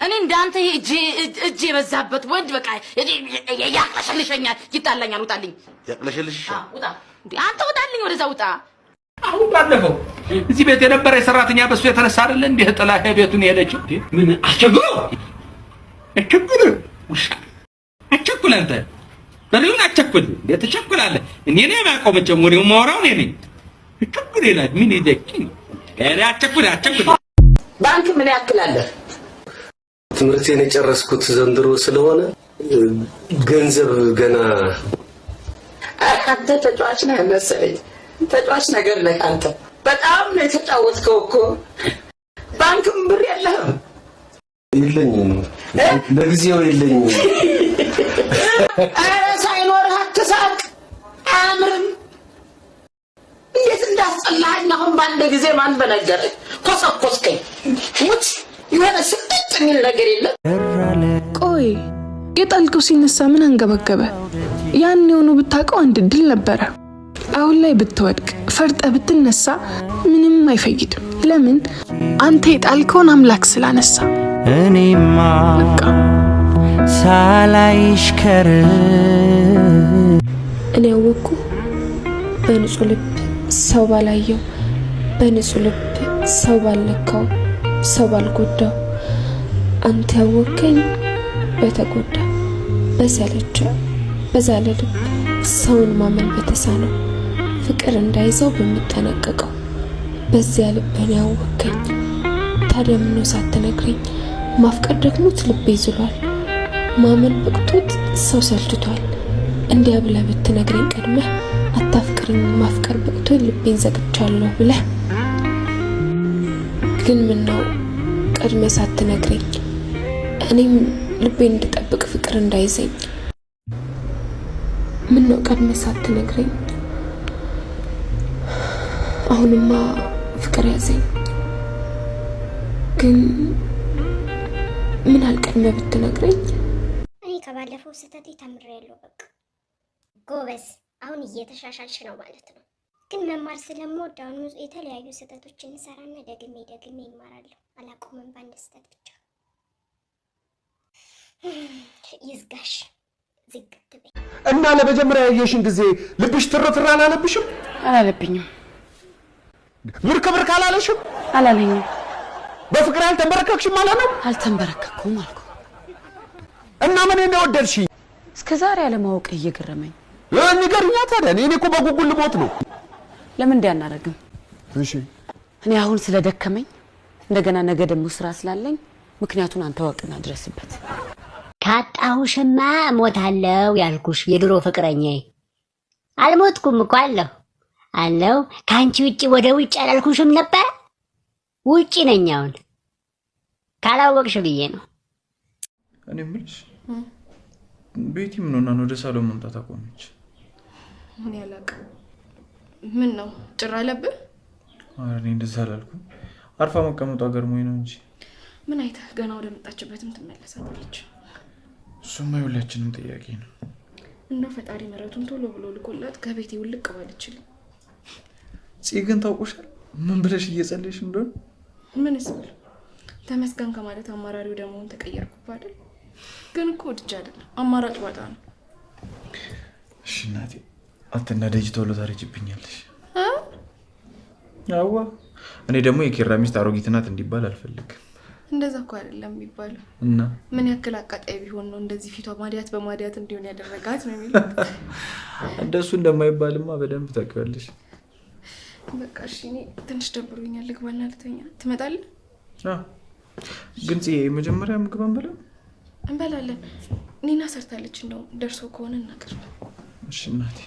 እኔ እንዳንተ እጅ እጅ የበዛበት ወንድ በቃ ያቅለሸልሸኛል፣ ይጣላኛል። ውጣልኝ! ያቅለሸልሽ? ውጣ! አንተ ውጣልኝ! ወደዛ ውጣ! አሁን ባለፈው እዚህ ቤት የነበረ የሰራተኛ በሱ የተነሳ አይደለ እንዲህ ጥላ ቤቱን የሄደችው? ምን አስቸግሮ አቸኩል ውሻ አቸኩል፣ አንተ በሬውን አቸኩል፣ እንዴት ትቸኩላለህ? እኔ ነኝ የማውቀው መቼም ወሬውን የማወራው እኔ ነኝ። አቸኩል ይላል። ምን ይደቂ ኧረ አቸኩል አቸኩል። ባንክ ምን ያክል አለ? ትምህርቴን የጨረስኩት ዘንድሮ ስለሆነ ገንዘብ ገና አንተ ተጫዋች ነህ መሰለኝ። ተጫዋች ነገር ነህ አንተ። በጣም ነው የተጫወትከው እኮ። ባንክም ብር የለህም? የለኝም፣ ለጊዜው የለኝም። ኧረ ሳይኖርህ አትሳቅ፣ አያምርም። እንዴት እንዳስጠላኸኝ አሁን በአንድ ጊዜ ማን በነገረኝ? ኮሰኮስከኝ። ሙት የሆነ ስቅጥ የሚል ነገር የለም። ቆይ የጣልከው ሲነሳ ምን አንገበገበ? ያን የሆኑ ብታውቀው አንድ እድል ነበረ። አሁን ላይ ብትወድቅ ፈርጠ ብትነሳ ምንም አይፈይድም። ለምን? አንተ የጣልከውን አምላክ ስላነሳ። እኔማ በቃ ሳላይሽ ከር እኔ ያወቅኩ በንጹህ ልብ ሰው ባላየው፣ በንጹህ ልብ ሰው ባልነካው፣ ሰው ባልጎዳው። አንተ ያወከኝ በተጎዳ፣ በሰለቸ፣ በዛለ ልብ፣ ሰውን ማመን በተሳነው፣ ፍቅር እንዳይዘው በሚጠነቀቀው በዚያ ልብህን ያወከኝ። ታዲያ ምነው ሳትነግረኝ? ማፍቀር ደክሞት ልቤ ዝሏል፣ ማመን በቅቶት ሰው ሰልችቷል። እንዲያ ብለህ ብትነግረኝ ቀድመህ፣ አታፍቅርኝ ማፍቀር በቅቶ ልቤን ዘግቻለሁ ብለህ። ግን ምነው ቀድመህ ሳትነግረኝ፣ እኔም ልቤን እንድጠብቅ ፍቅር እንዳይዘኝ። ምነው ቀድመህ ሳትነግረኝ? አሁንማ ፍቅር ያዘኝ። ግን ምን አልቀድመህ ብትነግረኝ? እኔ ከባለፈው ስህተቴ ተምሬያለሁ። በቃ ጎበዝ፣ አሁን እየተሻሻልሽ ነው ማለት ነው። ግን መማር ስለምወድ አሁን የተለያዩ ስህተቶችን እንሰራና ደግሜ ደግሜ ይማራለሁ። አላቆምም በአንድ ስህተት ብቻ። ይዝጋሽ፣ ዝግት በይ። እና ለመጀመሪያ ያየሽን ጊዜ ልብሽ ትርትር አላለብሽም? አላለብኝም። ብርክ ብርክ አላለሽም? አላለኝም። በፍቅር አልተንበረከክሽም ማለት ነው? አልተንበረከኩም አልኩ። እና ምን ነው ወደድሽኝ? እስከ ዛሬ አለማወቅ እየገረመኝ። ንገሪኛ ታዲያ። እኔ እኮ በጉጉል ልሞት ነው። ለምን እንዲህ አናደርግም? እሺ። እኔ አሁን ስለደከመኝ እንደገና ነገ ደግሞ ስራ ስላለኝ ምክንያቱን አንተ ወቅና ድረስበት። ካጣሁሽማ እሞታለሁ ያልኩሽ የድሮ ፍቅረኛዬ፣ አልሞትኩም እኮ አለሁ አለሁ። ከአንቺ ውጭ ወደ ውጭ አላልኩሽም ነበር? ውጭ ነኝ አሁን፣ ካላወቅሽ ብዬ ነው። እኔ የምልሽ ቤቲ ምን ሆና ነው ወደ ሳሎን መምጣት አቆመች? እኔ አላውቅም። ምን ነው ጭር አለብህ? ኧረ እኔ እንደዛ አላልኩም። አርፋ መቀመጧ ገርሞኝ ነው እንጂ። ምን አይተህ ገና ወደ መጣችበትም ትመለሳለች። እሱማ የሁላችንም ጥያቄ ነው። እንደው ፈጣሪ ምሕረቱን ቶሎ ብሎ ልኮላት ከቤቴ ውልቅ ባልችልም። ጽ ግን ታውቆሻል? ምን ብለሽ እየጸለይሽ እንደሆነ? ምንስ ብል ተመስገን ከማለት አማራሪው ደሞውን ተቀየርኩብህ አይደል? ግን እኮ ወድጄ አይደለም፣ አማራጭ ባጣ ነው። እሺ እናቴ አትናደጂ፣ ቶሎ ታረጅብኛለሽ። አዋ እኔ ደግሞ የኪራ ሚስት አሮጊት ናት እንዲባል አልፈልግም። እንደዛ እኮ አይደለም የሚባለው። እና ምን ያክል አቃጣይ ቢሆን ነው እንደዚህ ፊቷ ማዲያት በማዲያት እንዲሆን ያደረጋት ነው የሚለው። እንደሱ እንደማይባልማ በደንብ ታውቂዋለሽ። በቃ እሺ፣ እኔ ትንሽ ደብሮኛል፣ ልግባና ልተኛ። ትመጣለህ? ግን ጽዬ የመጀመሪያ ምግብ አንበላም? እንበላለን። ኒና ሰርታለች፣ እንደውም ደርሶ ከሆነ እናቅርብ። እሺ እናቴ።